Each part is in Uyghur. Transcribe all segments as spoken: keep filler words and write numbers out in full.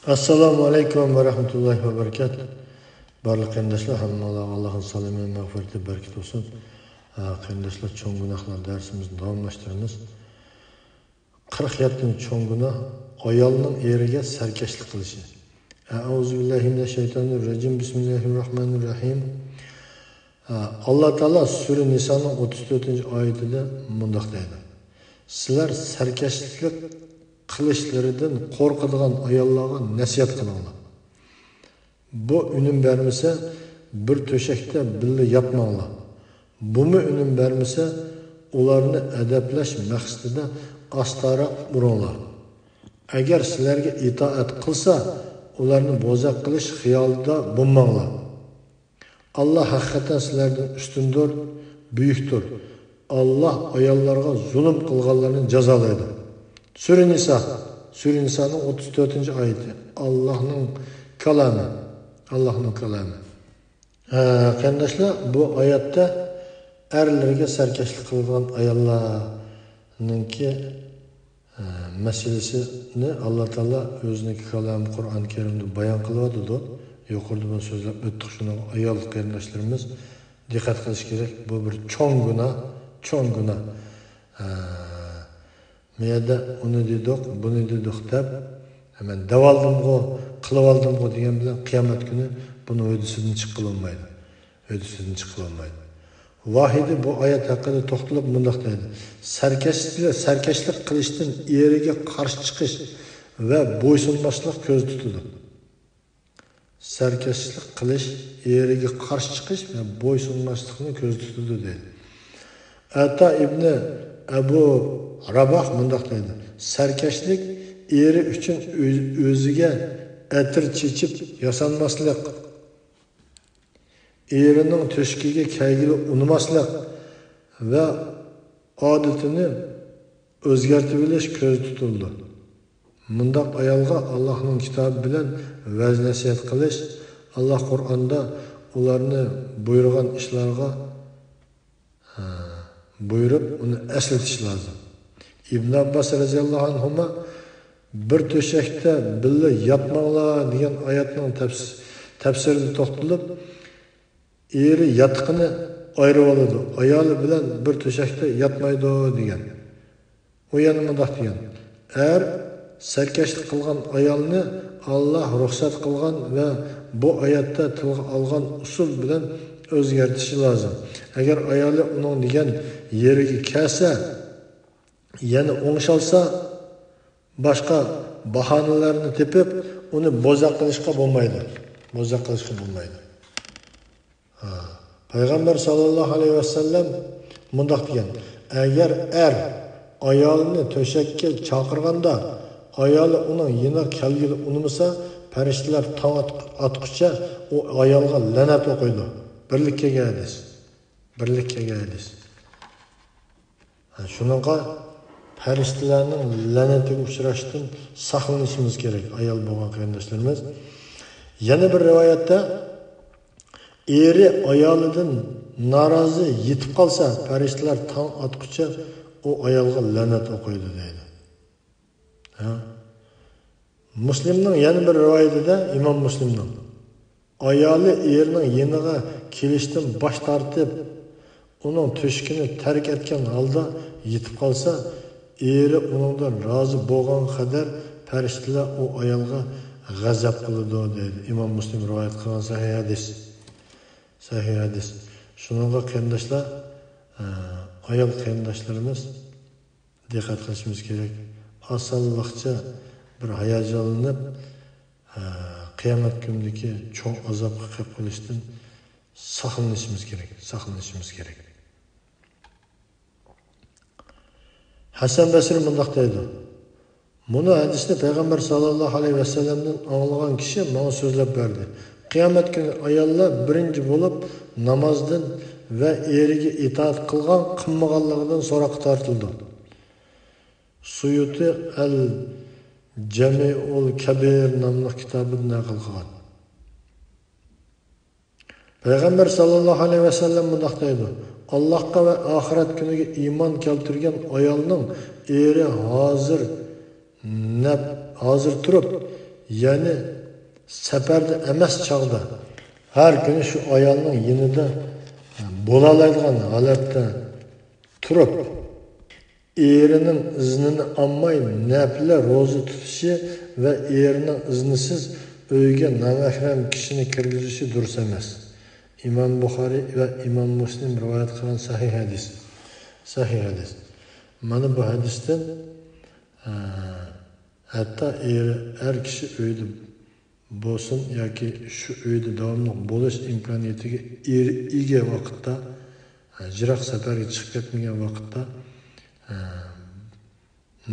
ئەسسالامۇ ئەلەيكۇم ۋە رەھمەتۇللاھى ۋە بەرىكاتۇھ. بارلىق قېرىنداشلار، ھەممىڭلارغا ئاللاھنىڭ سالامى، مەغپىرىتى، بەرىكىتى بولسۇن. ھە، قېرىنداشلار، چوڭ گۇناھلار دەرسىمىزنى داۋاملاشتۇرىمىز. قىرىق يەتتىنچى چوڭ گۇناھ، ئايالنىڭ ئېرىگە سەركەشلىك قىلىشى. ئەئۇزۇ بىللاھى مىنەششەيتانىر راجىم. بىسمىللاھىر راھمانىر راھىم. ھە، ئاللا تائالا سۈرە نىسانىڭ ئوتتۇز تۆتىنچى ئايىتىدە مۇنداق دەيدۇ: سىلەر سەركەشلىك قىلىشلىرىدىن قورقىدىغان ئاياللارغا نەسىھەت قىلىڭلار. بۇ ئۈنۈم بەرمىسە، بىر تۆشەكتە بىللە ياتماڭلار. بۇمۇ ئۈنۈم بەرمىسە، ئۇلارنى ئەدەپلەش مەقسىتىدە ئاستاراق ئۇرۇڭلار. ئەگەر سىلەرگە ئىتائەت قىلسا، ئۇلارنى بوزەك قىلىش خىيالىدا بولماڭلار. ئاللا ھەقىقەتەن سىلەردىن ئۈستۈندۇر، بۈيۈكتۇر. ئاللا ئاياللارغا زۇلۇم قىلغانلارنى جازالايدۇ. سۈرە نىسا، سۈرە نىسانىڭ ئوتتۇز تۆتىنچى ئايىتى. ئاللانىڭ كالامى. ئاللانىڭ كالامى. ھە، قېرىنداشلار، بۇ ئايەتتە ئەرلىرىگە سەركەشلىك قىلىدىغان ئاياللارنىڭكى، ھە، مەسىلىسىنى ئاللا تائالا ئۆزىنىڭكى كالامى قۇرئان كەرىمدە بايان قىلىۋاتىدۇ. يۇقىرىدا بۇنى سۆزلەپ ئۆتتۇق، شۇنىڭغا ئايال قېرىنداشلىرىمىز دىققەت قىلىش كېرەك. بۇ بىر چوڭ گۇناھ، چوڭ گۇناھ. ھە، مۇ يەردە ئۇنى دېدۇق، بۇنى دېدۇق دەپ، مەن دەۋالدىمغۇ، قىلىۋالدىمغۇ دېگەن بىلەن قىيامەت كۈنى بۇنىڭ ھۆددىسىدىن چىققىلى بولمايدۇ. ھۆددىسىدىن چىققىلى بولمايدۇ. ۋاھىدى بۇ ئايەت ھەققىدە توختىلىپ مۇنداق دەيدۇ: سەركەشلىك، سەركەشلىك قىلىشتىن ئېرىگە قارشى چىقىش ۋە بويسۇنماسلىق كۆزدە تۇتىدۇ. سەركەشلىك قىلىش، ئېرىگە قارشى چىقىش ۋە بويسۇنماسلىقنى كۆزدە تۇتىدۇ، دەيدۇ. ئەتا ئىبنى ئەبۇ راباھ مۇنداق دەيدۇ: سەركەشلىك ئېرى ئۈچۈن ئۆز-، ئۆزىگە ئەتىر چېچىپ ياسانماسلىق، ئېرىنىڭ تۆشىكىگە كەلگىلى ئۇنىماسلىق ۋە ئادىتىنى ئۆزگەرتىۋېلىش كۆزدە تۇتۇلىدۇ. مۇنداق ئايالغا ئاللاھنىڭ كىتابى بىلەن ۋەز-نەسىھەت قىلىش، ئاللاھ قۇرئاندا ئۇلارنى بۇيرۇغان ئىشلارغا، ھە، بۇيرۇپ، ئۇنى ئەسلىتىش لازىم. ئىبن ئابباس رەزىياللاھۇ ئەنھۇما بىر تۆشەكتە بىللە ياتماڭلار دېگەن ئايەتنىڭ تەپس-، تەپسىرىدە توختىلىپ، ئېرى ياتىقىنى ئايرىۋالىدۇ، ئايالى بىلەن بىر تۆشەكتە ياتمايدۇ، دېگەن. ئۇ يەنە مۇنداق دېگەن: ئەر سەركەشلىك قىلغان ئايالنى ئاللاھ رۇخسەت قىلغان ۋە بۇ ئايەتتە تىلغا ئالغان ئۇسۇل بىلەن ئۆزگەرتىشى لازىم. ئەگەر ئايالى ئۇنىڭ دېگەن يېرىگە كەلسە، يەنە ئوڭشالسا، باشقا باھانىلەرنى تېپىپ، ئۇنى بوزەك قىلىشقا بولمايدۇ. بوزەك قىلىشقا بولمايدۇ. ھا. پەيغەمبەر ساللاللاھۇ ئەلەيھى ۋەسەللەم مۇنداق دېگەن: ئەگەر ئەر ئايالىنى تۆشەككە چاقىرغاندا، ئايالى ئۇنىڭ يېنىغا كەلگىلى ئۇنىمىسا، پەرىشتىلەر تاڭ ئات-، ئاتقۇچە ئۇ ئايالغا لەنەت ئوقۇيدۇ. بىرلىككە كەلگەن ھەدىس. بىرلىككە كەلگەن ھەدىس. ھە، شۇنىڭغا پەرىشتىلەرنىڭ لەنىتىگە ئۇچراشتىن ساقلىنىشىمىز كېرەك، ئايال بولغان قېرىنداشلىرىمىز. يەنە بىر رىۋايەتتە، ئېرى ئايالىدىن نارازى يېتىپ قالسا، پەرىشتىلەر تاڭ ئاتقۇچە ئۇ ئايالغا لەنەت ئوقۇيدۇ، دەيدۇ. ھە؟ مۇسلىمنىڭ يەنە بىر رىۋايىتىدە، ئىمام مۇسلىمنىڭ، ئايالى ئېرىنىڭ يېنىغا كېلىشتىن باش تارتىپ، ئۇنىڭ تۆشۈكىنى تەرك ئەتكەن ھالدا يېتىپ قالسا، ئېرى ئۇنىڭدىن رازى بولغانغا قەدەر پەرىشتىلەر ئۇ ئايالغا غەزەپ قىلىدۇ، دەيدۇ. ئىمام مۇسلىم رىۋايەت قىلغان سەھىھ ھەدىس. سەھىھ ھەدىس. شۇنىڭغا قېرىنداشلار، ئە، ئايال قېرىنداشلىرىمىز دىققەت قىلىشىمىز كېرەك. ئاسانلىقچە بىر ھاياجانلىنىپ، ھە، قىيامەت كۈنىدىكى چوڭ ئازابقا قېلىپ قېلىشتىن ساقلىنىشىمىز كېرەك، ساقلىنىشىمىز كېرەك. ھەسەن بەسرى مۇنداق دەيدۇ: مۇنۇ ھەدىسنى پەيغەمبەر ساللاللاھۇ ئەلەيھى ۋەسەللەمدىن ئاڭلىغان كىشى ماڭا سۆزلەپ بەردى. قىيامەت كۈنى ئاياللار بىرىنچى بولۇپ نامازدىن ۋە ئېرىگە ئىتائەت قىلغان، قىلمىغانلىقىدىن سوراققا تارتىلىدۇ. سۇيۇتى ئەل جەمىئۇل كەبىر ناملىق كىتابىدا نەقىل قىلغان. پەيغەمبەر ساللاللاھۇ ئەلەيھى ۋەسەللەم مۇنداق دەيدۇ: ئاللاھقا ۋە ئاخىرەت كۈنىگە ئىمان كەلتۈرگەن ئايالنىڭ ئېرى ھازىر نەپ-، ھازىر تۇرۇپ، يەنى سەپەردە ئەمەس چاغدا ھەر كۈنى شۇ ئايالنىڭ يېنىدا بولالايدىغان ھالەتتە تۇرۇپ، ئېرىنىڭ ئىزنىنى ئالماي نەپلە روزا تۇتۇشى ۋە ئېرىنىڭ ئىزنىسىز ئۆيگە نامەھرەم كىشىنى كىرگۈزۈشى دۇرۇس ئەمەس. ئىمام بۇخارىي ۋە ئىمام مۇسلىم رىۋايەت قىلغان سەھىھ ھەدىس. سەھىھ ھەدىس. مانا بۇ ھەدىستىن، ئە، ھەتتا ئېرى، ئەر كىشى ئۆيدە بولسۇن ياكى شۇ ئۆيدە داۋاملىق بولۇش ئىمكانىيىتىگە ئېرى ئىگە ۋاقىتتا، ئە، يىراق سەپەرگە چىقىپ كەتمىگەن ۋاقىتتا، ئە،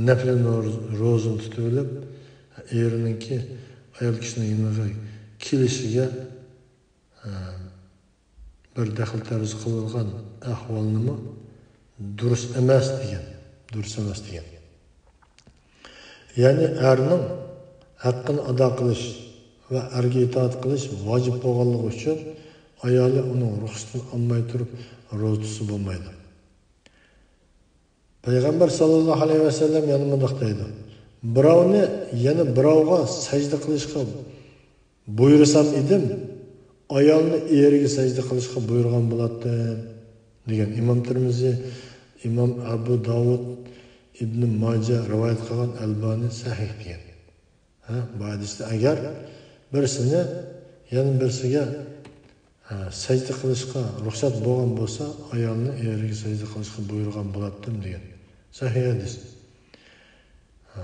نەپلە روزىنى تۇتۇۋېلىپ، ئېرىنىڭكى ئايال كىشىنىڭ يېنىغا كېلىشىگە، ئە، بىر دەخلى تەرۇز قىلىدىغان ئەھۋالنىمۇ دۇرۇس ئەمەس دېگەن. دۇرۇس ئەمەس دېگەن. يەنى ئەرنىڭ ھەققىنى ئادا قىلىش ۋە ئەرگە ئىتائەت قىلىش ۋاجىپ بولغانلىقى ئۈچۈن ئايالى ئۇنىڭ رۇخسىتىنى ئالماي تۇرۇپ روزا تۇتسا بولمايدۇ. پەيغەمبەر ساللاللاھۇ ئەلەيھى ۋەسەللەم يەنە مۇنداق دەيدۇ: «بىراۋنى يەنە بىراۋغا سەجدە قىلىشقا بۇيرۇسام ئىدىم، ئايالنى ئېرىگە سەجدە قىلىشقا بۇيرۇغان بولاتتىم» دېگەن. ئىمام تىرمىزى، ئىمام ئەبۇ داۋۇد، ئىبنى ماجە رىۋايەت قىلغان، ئەلبانى سەھىھ دېگەن. ھە، بۇ ھەدىستە ئەگەر بىرسىنى يەنە بىرسىگە، ھە، سەجدە قىلىشقا رۇخسەت بولغان بولسا، ئايالنى ئېرىگە سەجدە قىلىشقا بۇيرۇغان بولاتتىم دېگەن. سەھىھ ھەدىس. ھە.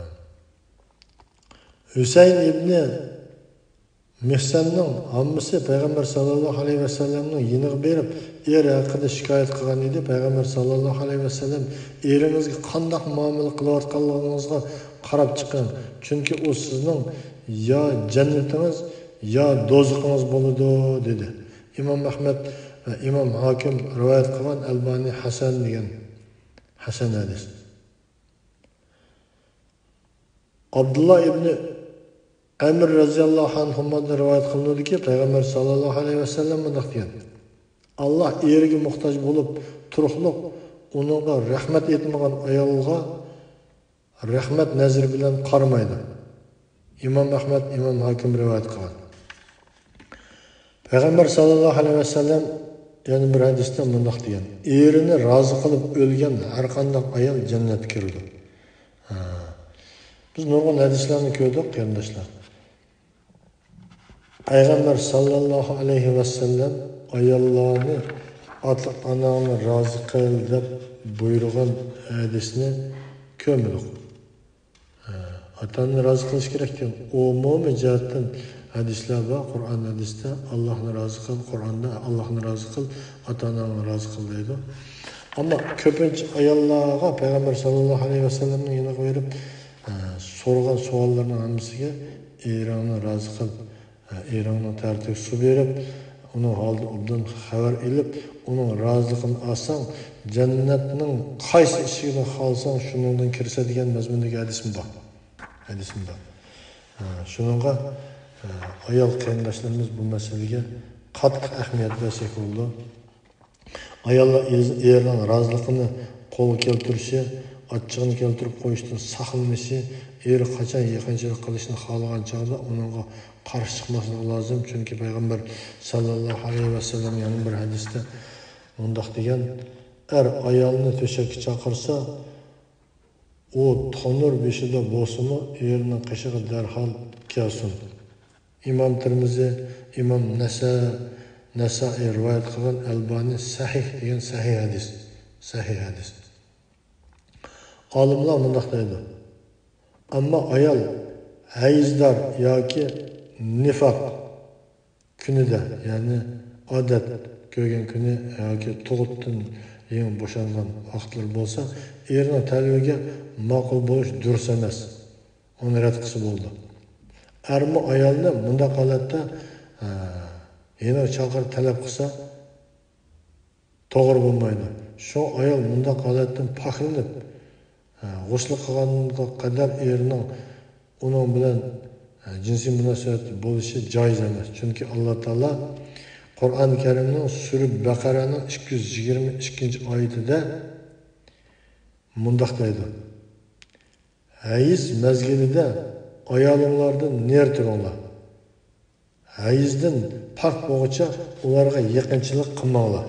ھۈسەيىن ئىبنى مىھسەننىڭ ھاممىسى پەيغەمبەر ساللاللاھۇ ئەلەيھى ۋەسەللەمنىڭ يېنىغا بېرىپ، ئېرى ھەققىدە شىكايەت قىلغان ئىدى. پەيغەمبەر ساللاللاھۇ ئەلەيھى ۋەسەللەم: «ئېرىڭىزگە قانداق مۇئامىلە قىلىۋاتقانلىقىڭىزغا قاراپ چىقىڭ، چۈنكى ئۇ سىزنىڭ يا جەننىتىڭىز، يا دوزىخىڭىز بولىدۇ» دېدى. ئىمام ئەھمەد ۋە ئىمام ھاكىم رىۋايەت قىلغان، ئەلبانى ھەسەن دېگەن. ھەسەن ھەدىس. ئابدۇللا ئىبنى ئەمر رەزىياللاھۇ ئەنھۇمادىن رىۋايەت قىلىنىدۇكى، پەيغەمبەر ساللاللاھۇ ئەلەيھى ۋەسەللەم مۇنداق دېگەن: «ئاللاھ ئېرىگە موھتاج بولۇپ تۇرۇقلۇق ئۇنىڭغا رەھمەت ئېيتمىغان ئايالغا رەھمەت نەزىرى بىلەن قارىمايدۇ.» ئىمام ئەھمەد، ئىمام ھاكىم رىۋايەت قىلغان. پەيغەمبەر ساللاللاھۇ ئەلەيھى ۋەسەللەم يەنە بىر ھەدىستە مۇنداق دېگەن: «ئېرىنى رازى قىلىپ ئۆلگەن ھەر قانداق ئايال جەننەتكە كىرىدۇ.» ھە. بىز نۇرغۇن ھەدىسلەرنى كۆردۇق، قېرىنداشلار. پەيغەمبەر ساللاللاھۇ ئەلەيھى ۋەسەللەم ئاياللارنى «ئاتا-ئاناڭنى رازى قىل» دەپ بۇيرۇغان ھەدىسنى كۆرمىدۇق. ھە، ئاتا-ئانىنى رازى قىلىش كېرەك دېگەن ئومۇمىي جەھەتتىن ھەدىسلەر بار. قۇرئان ھەدىستە «ئاللاھنى رازى قىل»، قۇرئاندا «ئاللاھنى رازى قىل، ئاتا-ئاناڭنى رازى قىل» دەيدۇ. ئەمما كۆپىنچە ئاياللارغا پەيغەمبەر ساللاللاھۇ ئەلەيھى ۋەسەللەمنىڭ يېنىغا بېرىپ، ئە، سورىغان سوئاللىرىنىڭ ھەممىسىگە «ئېرىڭنى رازى قىل، ئە، ئېرىڭنىڭ تەرىتىگە سۇ بېرىپ، ئۇنىڭ ھالىدىن ئوبدان خەۋەر ئېلىپ، ئۇنىڭ رازىلىقىنى ئالساڭ، جەننەتنىڭ قايسى ئىشىكىدىن خالىساڭ، شۇنىڭدىن كىرىسەن» دېگەن مەزمۇندىكى ھەدىسمۇ بار. ھەدىسمۇ بار. ھە، شۇنىڭغا، ھە، ئايال قېرىنداشلىرىمىز بۇ مەسىلىگە قاتتىق ئەھمىيەت بەرسەك بولىدۇ. ئاياللار ئېز-، ئېرىنىڭ رازىلىقىنى قولغا كەلتۈرۈشى، ئاچچىقىنى كەلتۈرۈپ قويۇشتىن ساقلىنىشى، ئېرى قاچان يېقىنچىلىق قىلىشنى خالىغان چاغدا ئۇنىڭغا قارشى چىقماسلىقى لازىم. چۈنكى پەيغەمبەر ساللاللاھۇ ئەلەيھى ۋەسەللەم يەنە بىر ھەدىستە مۇنداق دېگەن: «ئەر ئايالنى تۆشەككە چاقىرسا، ئۇ تونۇر بېشىدا بولسىمۇ، ئېرىنىڭ قېشىغا دەرھال كەلسۇن.» ئىمام تىرمىزى، ئىمام نەسە-، نەسائىي رىۋايەت قىلغان، ئەلبانى سەھىھ دېگەن. سەھىھ ھەدىس. سەھىھ ھەدىس. ئالىملار مۇنداق دەيدۇ: «ئەمما ئايال ھەيزدار ياكى نىفاق كۈنىدە، يەنى ئادەت كۆرگەن كۈنى ياكى تۇغۇتتىن يېڭى بوشانغان ۋاقىتلىرى بولسا، ئېرىنىڭ تەلىپىگە ماقۇل بولۇش دۇرۇس ئەمەس. ئۇنى رەت قىلسا بولىدۇ.» ئەرمۇ ئايالنى مۇنداق ھالەتتە، ئە، يەنە چاقىرىپ تەلەپ قىلسا، توغرا بولمايدۇ. شۇڭا ئايال مۇنداق ھالەتتىن پاكلىنىپ، ھە، غۇسلى قىلغانغا قەدەر ئېرىنىڭ ئۇنىڭ بىلەن، ھە، جىنسىي مۇناسىۋەت بولۇشى جايىز ئەمەس. چۈنكى ئاللا تائالا قۇرئان كەرىمنىڭ سۈرە بەقەرەنىڭ ئىككى يۈز يىگىرمە ئىككىنچى ئايىتىدە مۇنداق دەيدۇ: «ھەيز مەزگىلىدە ئايالىڭلاردىن نېرى تۇرۇڭلار. ھەيزدىن پاك بولغۇچە ئۇلارغا يېقىنچىلىق قىلماڭلار.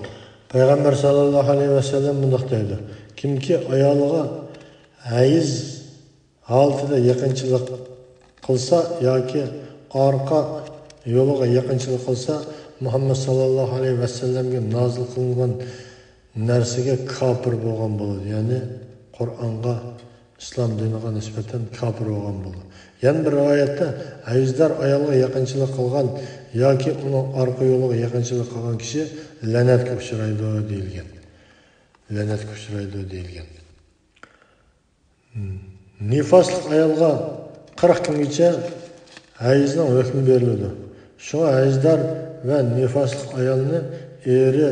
پەيغەمبەر ساللاللاھۇ ئەلەيھى ۋەسەللەم مۇنداق دەيدۇ: كىمكى ئايالىغا ھەيز ھالىتىدە يېقىنچىلىق قىلسا ياكى ئارقا يولىغا يېقىنچىلىق قىلسا، مۇھەممەد ساللاللاھۇ ئەلەيھى ۋەسەللەمگە نازىل قىلىنغان نەرسىگە كاپىر بولغان بولىدۇ، يەنى قۇرئانغا، ئىسلام دىنىغا نىسبەتەن كاپىر بولغان بولىدۇ. يەنە بىر رىۋايەتتە، ھەيزدار ئايالغا يېقىنچىلىق قىلغان ياكى ئۇنىڭ ئارقا يولىغا يېقىنچىلىق قىلغان كىشى لەنەتكە ئۇچرايدۇ دېيىلگەن. لەنەتكە ئۇچرايدۇ دېيىلگەن. نىفاسلىق ئايالغا قىرىق كۈنگىچە ھەيزنىڭ ھۆكمى بېرىلىدۇ. شۇڭا ھەيزدار ۋە نىفاسلىق ئايالنى ئېرى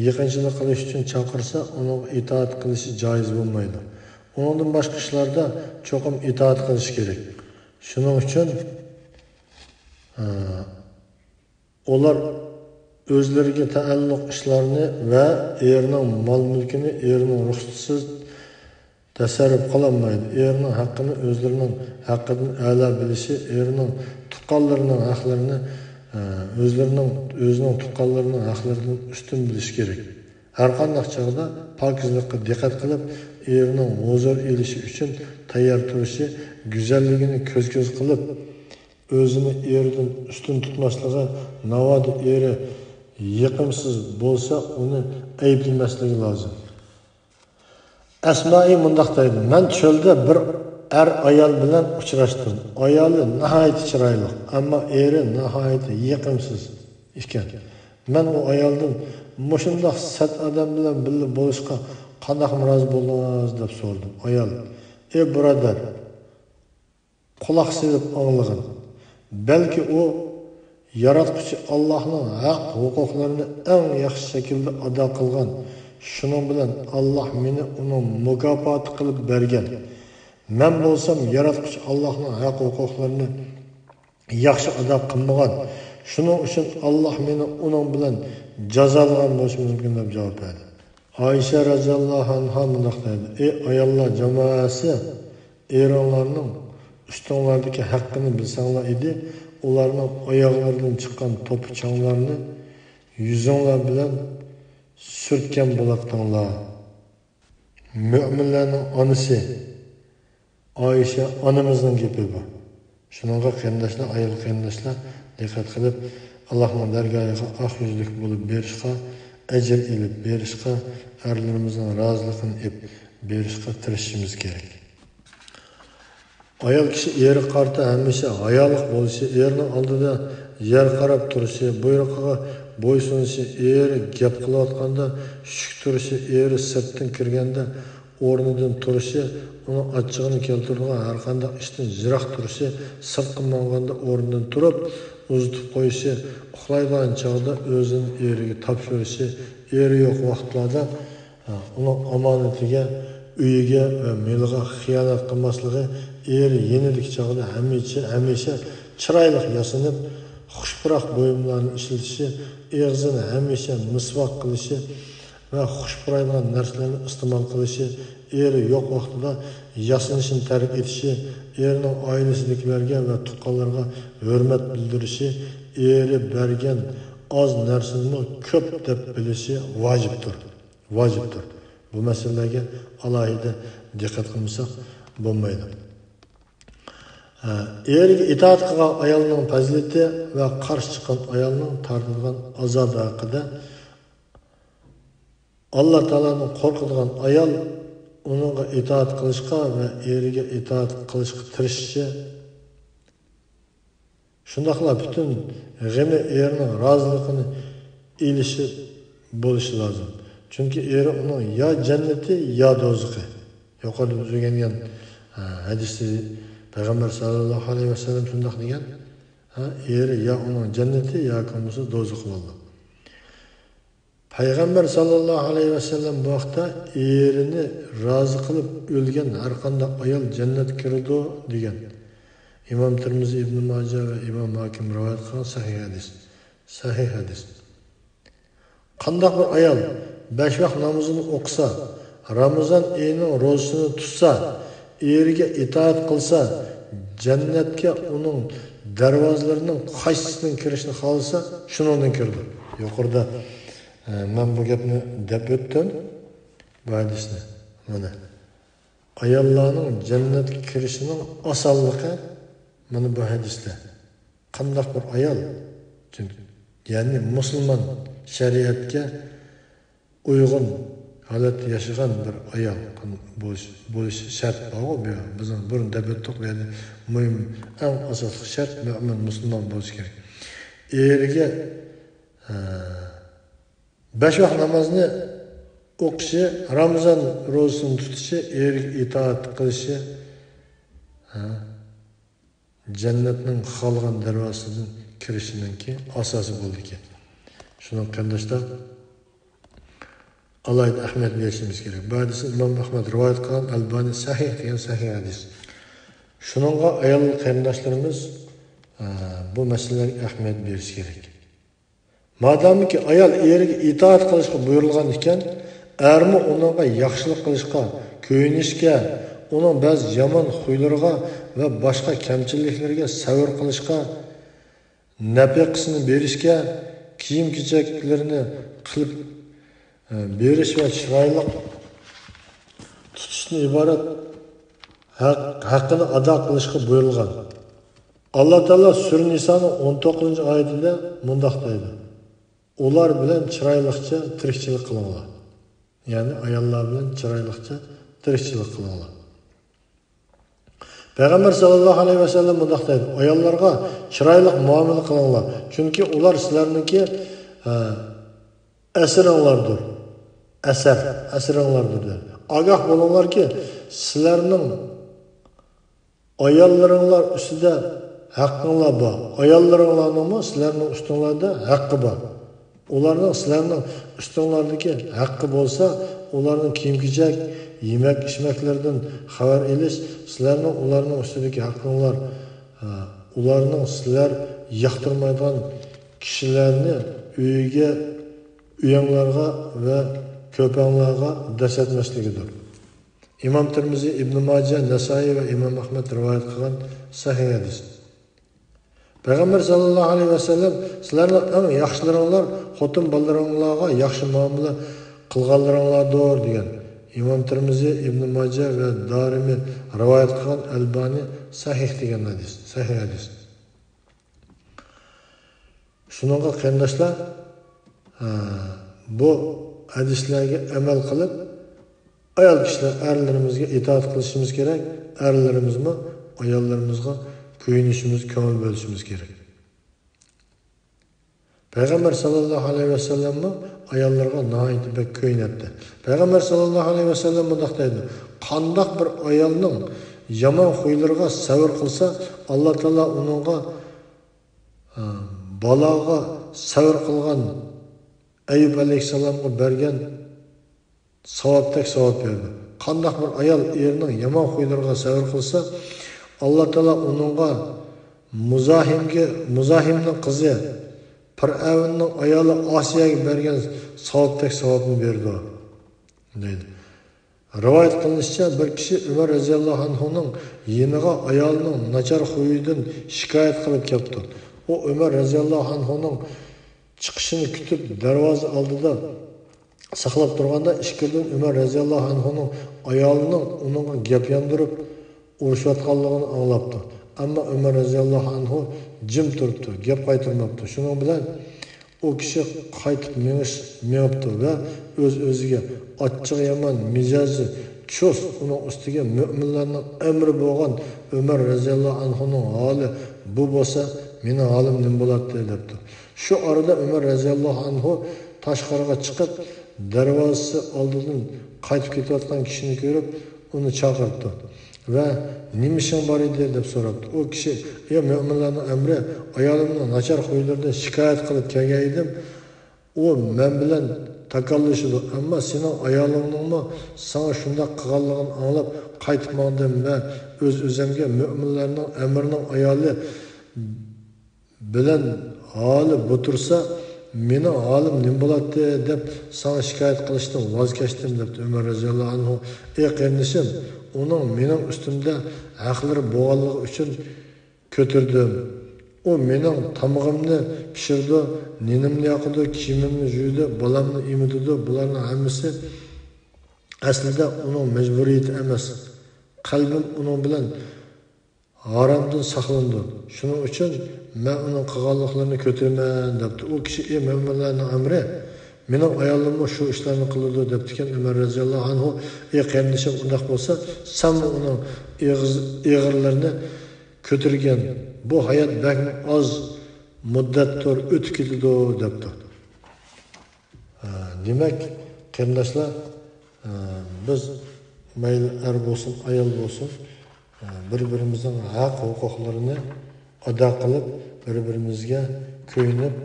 يېقىنچىلىق قىلىش ئۈچۈن چاقىرسا، ئۇنىڭغا ئىتائەت قىلىشى جايىز بولمايدۇ. ئۇنىڭدىن باشقا ئىشلاردا چوقۇم ئىتائەت قىلىش كېرەك. شۇنىڭ ئۈچۈن، ئە، ئۇلار ئۆزلىرىگە تەئەللۇق ئىشلارنى ۋە ئېرىنىڭ مال-مۈلكىنى ئېرىنىڭ رۇخسىتىسىز تەسەررۇپ قىلالمايدۇ. ئېرىنىڭ ھەققىنى ئۆزلىرىنىڭ ھەققىدىن ئەلا بىلىشى، ئېرىنىڭ تۇغقانلىرىنىڭ ھەقلىرىنى، ئە، ئۆزلىرىنىڭ، ئۆزىنىڭ تۇغقانلىرىنىڭ ھەقلىرىدىن ئۈستۈن بىلىشى كېرەك. ھەرقانداق چاغدا پاكىزلىققا دىققەت قىلىپ، ئېرىنىڭ ھۇزۇر ئېلىشى ئۈچۈن تەييار تۇرۇشى، گۈزەللىكىنى كۆز-كۆز قىلىپ، ئۆزىنى ئېرىدىن ئۈستۈن تۇتماسلىقى، ناۋادا ئېرى يېقىمسىز بولسا، ئۇنى ئەيىبلىمەسلىكى لازىم. ئەسمائى مۇنداق دەيدۇ: مەن چۆلدە بىر ئەر ئايال بىلەن ئۇچراشتىم. ئايالى ناھايىتى چىرايلىق، ئەمما ئېرى ناھايىتى يېقىمسىز ئىكەن. مەن ئۇ ئايالدىن: مۇشۇنداق سەت ئادەم بىلەن بىللە بولۇشقا قانداقمۇ رازى بولىسىز؟ دەپ سورىدىم. ئايال: ئى بۇرادەر، قۇلاق سېلىپ ئاڭلىغىن. بەلكى ئۇ ياراتقۇچى ئاللاھنىڭ ھەق ھوقۇقلىرىنى ئەڭ ياخشى شەكىلدە ئادا قىلغان. شۇنىڭ بىلەن ئاللاھ مېنى ئۇنىڭ مۇكاپاتى قىلىپ بەرگەن. مەن بولسام ياراتقۇچى ئاللاھنىڭ ھەق ھوقۇقلىرىنى ياخشى ئادا قىلمىغان. شۇنىڭ ئۈچۈن ئاللاھ مېنى ئۇنىڭ بىلەن جازالىغان بولۇشى مۇمكىن، دەپ جاۋاب بەردى. ئائىشە رەزىياللاھۇ ئەنھا مۇنداق دەيدۇ: ئى ئاياللار جامائەسى، ئېرىڭلارنىڭ ئۈستۈڭلاردىكى ھەققىنى بىلسەڭلار ئىدى، ئۇلارنىڭ ئاياغلىرىدىن چىققان توپا-چاڭلارنى يۈزۈڭلار بىلەن سۈرتكەن بولاتتىڭلار. مۆمىنلەرنىڭ ئانىسى ئائىشە ئانىمىزنىڭ گېپى بۇ. شۇنىڭغا قېرىنداشلار، ئايال قېرىنداشلار دىققەت قىلىپ، ئاللاھنىڭ دەرگاھىغا ئاق يۈزلۈك بولۇپ بېرىشقا، ئەجىر ئېلىپ بېرىشقا، ئەرلىرىمىزنىڭ رازىلىقىنى ئېلىپ بېرىشقا تىرىشىشىمىز كېرەك. ئايال كىشى ئېرىگە قارىتا ھەمىشە ھايالىق بولۇشى، ئېرىنىڭ ئالدىدا يەر قاراپ تۇرۇشى، بۇيرۇقىغا بويسۇنۇشى، ئېرى گەپ قىلىۋاتقاندا شۈك تۇرۇشى، ئېرى سىرتتىن كىرگەندە ئورنىدىن تۇرۇشى، ئۇنىڭ ئاچچىقىنى كەلتۈرىدىغان ھەرقانداق ئىشتىن يىراق تۇرۇشى، سىرتقا ماڭغاندا ئورنىدىن تۇرۇپ، ئۇزىتىپ قويۇشى، ئۇخلايدىغان چاغدا ئۆزىنى ئېرىگە تاپشۇرۇشى، ئېرى يوق ۋاقىتلاردا، ھە، ئۇنىڭ ئامانىتىگە، ئۆيىگە ۋە مېلىغا خىيانەت قىلماسلىقى، ئېرى يېنىدىكى چاغدا ھەمىشە، ھەمىشە چىرايلىق ياسىنىپ، خۇش پۇراق بۇيۇملارنى ئىشلىتىشى، ئېغىزىنى ھەمىشە مىسۋاك قىلىشى، ۋە خۇش پۇرايدىغان نەرسىلەرنى ئىستېمال قىلىشى، ئېرى يوق ۋاقتىدا ياسىنىشنى تەرك ئېتىشى، ئېرىنىڭ ئائىلىسىدىكىلەرگە ۋە تۇغقانلىرىغا ھۆرمەت بىلدۈرۈشى، ئېرى بەرگەن ئاز نەرسىنىمۇ كۆپ دەپ بىلىشى ۋاجىپتۇر. ۋاجىپتۇر. بۇ مەسىلىلەرگە ئالاھىدە دىققەت قىلمىساق بولمايدۇ. ھە، ئېرىگە ئىتائەت قىلغان ئايالنىڭ پەزىلىتى ۋە قارشى چىققان ئايالنىڭ تارتىدىغان ئازابى ھەققىدە. ئاللا تائالادىن قورقىدىغان ئايال ئۇنىڭغا ئىتائەت قىلىشقا ۋە ئېرىگە ئىتائەت قىلىشقا تىرىشىشى، شۇنداقلا پۈتۈن غېمى ئېرىنىڭ رازىلىقىنى ئېلىشى بولۇشى لازىم. چۈنكى ئېرى ئۇنىڭ يا جەننىتى، يا دوزىخى. يۇقىرىدا بىز ئۆگەنگەن، ھە، ھەدىستە پەيغەمبەر ساللاللاھۇ ئەلەيھى ۋەسەللەم شۇنداق دېگەن، ھە، ئېرى يا ئۇنىڭ جەننىتى ياكى بولمىسا دوزىخى بولىدۇ. پەيغەمبەر ساللاللاھۇ ئەلەيھى ۋەسەللەم بۇ ھەقتە ئېرىنى رازى قىلىپ ئۆلگەن ھەرقانداق ئايال جەننەتكە كىرىدۇ دېگەن. ئىمام تىرمىزى، ئىبن ماجە ۋە ئىمام ھاكىم رىۋايەت قىلغان سەھىھ ھەدىس. سەھىھ ھەدىس. قانداق بىر ئايال بەش ۋاق نامىزىنى ئوقۇسا، رامىزان ئېيىنىڭ روزىسىنى تۇتسا، ئېرىگە ئىتائەت قىلسا، جەننەتكە ئۇنىڭ دەرۋازىلىرىنىڭ قايسىسىدىن كىرىشنى خالىسا، شۇنىڭدىن كىرىدۇ. يۇقىرىدا، ئە، مەن بۇ گەپنى دەپ ئۆتتۈم، بۇ ھەدىسنى. مانا، ئاياللارنىڭ جەننەتكە كىرىشىنىڭ ئاسانلىقى مانا بۇ ھەدىستە. قانداق بىر ئايال، چۈنكى، يەنى مۇسۇلمان شەرىئەتكە ئۇيغۇن ھالەتتە ياشىغان بىر ئايال بولۇش، بولۇشى شەرت بارغۇ. بۇ يەر بىزنىڭ بۇرۇن دەپ ئۆتتۇق، بۇ يەردە مۇھىم، ئەڭ ئاساسلىق شەرت مۆمىن مۇسۇلمان بولۇشى كېرەك. ئېرىگە، ھە، بەش ۋاق نامازنى ئوقۇشى، رامىزان روزىسىنى تۇتۇشى، ئېرىگە ئىتائەت قىلىشى، ھە، جەننەتنىڭ خالىغان دەرۋازىسىدىن كىرىشىنىڭكى ئاساسى بولىدىكەن. شۇنىڭ قېرىنداشلار، ئالاھىدە ئەھمىيەت بېرىشىمىز كېرەك. بۇ ھەدىسنى ئىمام ئەھمەد رىۋايەت قىلغان، ئەلبانى سەھىھ دېگەن سەھىھ ھەدىس. شۇنىڭغا ئايال قېرىنداشلىرىمىز، ئە، بۇ مەسىلىلەرگە ئەھمىيەت بېرىشى كېرەك. مادامكى ئايال ئېرىگە ئىتائەت قىلىشقا بۇيرۇلغان ئىكەن، ئەرمۇ ئۇنىڭغا ياخشىلىق قىلىشقا، كۆيۈنۈشكە، ئۇنىڭ بەزى يامان خۇيلىرىغا ۋە باشقا كەمچىلىكلىرىگە سەۋر قىلىشقا، نەپىقىسىنى بېرىشكە، كىيىم-كېچەكلىرىنى قىلىپ، ئە، بېرىش ۋە چىرايلىق تۇتۇشتىن ئىبارەت ھەق، ھەققىنى ئادا قىلىشقا بۇيرۇلغان. ئاللا تائالا سۈرە نىسانىڭ ئون توققۇزىنچى ئايىتىدە مۇنداق دەيدۇ: «ئۇلار بىلەن چىرايلىقچە تىرىكچىلىك قىلىڭلار.» يەنى ئاياللار بىلەن چىرايلىقچە تىرىكچىلىك قىلىڭلار. پەيغەمبەر ساللاللاھۇ ئەلەيھى ۋەسەللەم مۇنداق دەيدۇ: «ئاياللارغا چىرايلىق مۇئامىلە قىلىڭلار، چۈنكى ئۇلار سىلەرنىڭكى، ھە، ئەسىرىڭلاردۇر.» ئەسەر، ئەسىرىڭلاردۇر دېدى. «ئاگاھ بولۇڭلاركى، سىلەرنىڭ ئاياللىرىڭلار ئۈستىدە ھەققىڭلار بار. ئاياللىرىڭلارنىڭمۇ سىلەرنىڭ ئۈستۈڭلاردا ھەققى بار. ئۇلارنىڭ سىلەرنىڭ ئۈستۈڭلاردىكى ھەققى بولسا، ئۇلارنىڭ كىيىم-كېچەك، يېمەك-ئىچمەكلىرىدىن خەۋەر ئېلىش، سىلەرنىڭ ئۇلارنىڭ ئۈستىدىكى ھەققىڭلار، ھە، ئۇلارنىڭ سىلەر ياقتۇرمايدىغان كىشىلەرنى ئۆيىگە، ئۆيۈڭلارغا ۋە كۆپەڭلارغا دەسسەتمەسلىكىدۇر.» ئىمام تىرمىزى، ئىبنى ماجە، نەسائىي ۋە ئىمام ئەھمەد رىۋايەت قىلغان سەھىھ ھەدىس. پەيغەمبەر ساللاللاھۇ ئەلەيھى ۋەسەللەم: «سىلەرنىڭ ئەڭ ياخشىلىرىڭلار خوتۇن بالىلىرىڭلارغا ياخشى مۇئامىلە قىلغانلىرىڭلاردۇر» دېگەن. ئىمام تىرمىزى، ئىبنى ماجە ۋە دارىمى رىۋايەت قىلغان، ئەلبانى سەھىھ دېگەن ھەدىس، سەھىھ ھەدىس. شۇنىڭغا قېرىنداشلار، ھە، بۇ ھەدىسلەرگە ئەمەل قىلىپ، ئايال كىشىلەر ئەرلىرىمىزگە ئىتائەت قىلىشىمىز كېرەك، ئەرلىرىمىزمۇ ئاياللىرىمىزغا كۆيۈنۈشىمىز، كۆڭۈل بۆلۈشىمىز كېرەك. پەيغەمبەر ساللاللاھۇ ئەلەيھى ۋەسەللەممۇ ئاياللىرىغا ناھايىتى بەك كۆيۈنەتتى. پەيغەمبەر ساللاللاھۇ ئەلەيھى ۋەسەللەم مۇنداق دەيدۇ: «قانداق بىر ئايالنىڭ يامان خۇيلىرىغا سەۋر قىلسا، ئاللا تائالا ئۇنىڭغا، ئە، بالاغا سەۋر قىلغان ئەييۇب ئەلەيھىسسالامغا بەرگەن ساۋابتەك ساۋاب بېرىدۇ.» قانداق بىر ئايال ئېرىنىڭ يامان خۇيلىرىغا سەۋر قىلسا، ئاللا تائالا ئۇنىڭغا مۇزاھىمگە، مۇزاھىمنىڭ قىزى پىرئەۋننىڭ ئايالى ئاسىيەگە بەرگەن ساۋابتەك ساۋابنى بېرىدۇ، دەيدۇ. رىۋايەت قىلىنىشىچە، بىر كىشى ئۆمەر رەزىياللاھۇ ئەنھۇنىڭ يېنىغا ئايالىنىڭ ناچار خۇيىدىن شىكايەت قىلىپ كەپتۇ. ئۇ ئۆمەر رەزىياللاھۇ ئەنھۇنىڭ چىقىشىنى كۈتۈپ، دەرۋازا ئالدىدا ساقلاپ تۇرغاندا، ئىچكىرىدىن ئۆمەر رەزىياللاھۇ ئەنھۇنىڭ ئايالىنىڭ ئۇنىڭغا گەپ ياندۇرۇپ ئۇرۇشۇۋاتقانلىقىنى ئاڭلاپتۇ. ئەمما ئۆمەر رەزىياللاھۇ ئەنھۇ جىم تۇرۇپتۇ، گەپ قايتۇرماپتۇ. شۇنىڭ بىلەن ئۇ كىشى قايتىپ مېڭىش، مېڭىپتۇ ۋە ئۆز-ئۆزىگە، «ئاچچىقى يامان، مىجەزى چۇس، ئۇنىڭ ئۈستىگە مۆمىنلەرنىڭ ئەمىرى بولغان ئۆمەر رەزىياللاھۇ ئەنھۇنىڭ ھالى بۇ بولسا، مېنىڭ ھالىم نېمە بولاتتى؟» دەپتۇ. شۇ ئارىدا ئۆمەر رەزىياللاھۇ ئەنھۇ تاشقىرىغا چىقىپ، دەرۋازىسى ئالدىدىن قايتىپ كېتىۋاتقان كىشىنى كۆرۈپ، ئۇنى چاقىرىپتۇ ۋە «نېمە ئىشىڭ بار ئىدى؟» دەپ سوراپتۇ. ئۇ كىشى: «يا مۆمىنلەرنىڭ ئەمرى، ئايالىمنىڭ ناچار خۇيلىرىدىن شىكايەت قىلىپ كەلگەن ئىدىم. ئۇ مەن بىلەن تاكاللىشىدۇ، ئەمما سېنىڭ ئايالىڭنىڭمۇ ساڭا شۇنداق قىلغانلىقىنى ئاڭلاپ قايتىپ ماڭدىم ۋە ئۆز-ئۆزۈمگە، مۆمىنلەرنىڭ ئەمرىنىڭ ئايالى بىلەن ھالى بۇ تۇرسا، مېنىڭ ھالىم نېمە بولاتتى دەپ ساڭا شىكايەت قىلىشتىن ۋاز كەچتىم» دەپتۇ ئۆمەر رەزىياللاھۇ ئەنھۇ. «ئەي قېرىندىشىم، ئۇنىڭ مېنىڭ ئۈستۈمدە ھەقلىرى بولغانلىقى ئۈچۈن كۆتۈردۈم. ئۇ مېنىڭ تامىقىمنى پىشۇرىدۇ، نېنىمنى ياقىدۇ، كىيىمىمنى يۇيىدۇ، بالامنى ئېمىتىدۇ. بۇلارنىڭ ھەممىسى ئەسلىدە ئۇنىڭ مەجبۇرىيىتى ئەمەس. قەلبىم ئۇنىڭ بىلەن ھارامدىن ساقلىنىدۇ. شۇنىڭ ئۈچۈن مەن ئۇنىڭ قىلغانلىقلىرىنى كۆتۈرىمەن، دەپتۇ. ئۇ كىشى: ئى مۆمىنلەرنىڭ ئەمىرى، مېنىڭ ئايالىممۇ شۇ ئىشلارنى قىلىدۇ، دەپتىكەن. ئۆمەر رەزىياللاھۇ ئەنھۇ: ئى قېرىندىشىم، ئۇنداق بولسا، سەنمۇ ئۇنىڭ ئېغىز-، ئېغىرلىرىنى كۆتۈرگىن. بۇ ھايات بەكمۇ ئاز مۇددەتتۇر، ئۆتۈپ كېتىدۇ، دەپتۇ. ئە، دېمەك، قېرىنداشلار، ئە، بىز مەيلى ئەر بولسۇن، ئايال بولسۇن، ئە، بىر-بىرىمىزنىڭ ھەق-ھوقۇقلىرىنى ئادا قىلىپ، بىر-بىرىمىزگە كۆيۈنۈپ،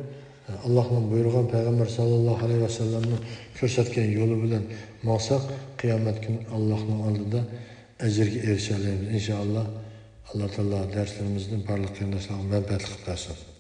ئە، ئاللاھنىڭ بۇيرۇغان، پەيغەمبەر ساللاللاھۇ ئەلەيھى ۋەسەللەمنىڭ كۆرسەتكەن يولى بىلەن ماڭساق، قىيامەت كۈنى ئاللاھنىڭ ئالدىدا ئەجىرگە ئېرىشەلەيمىز، ئىنشائاللا. ئاللا تائالا دەرسلىرىمىزدىن بارلىق قېرىنداشلارغا مەنپەئەتلىك قىلىپ بەرسۇن.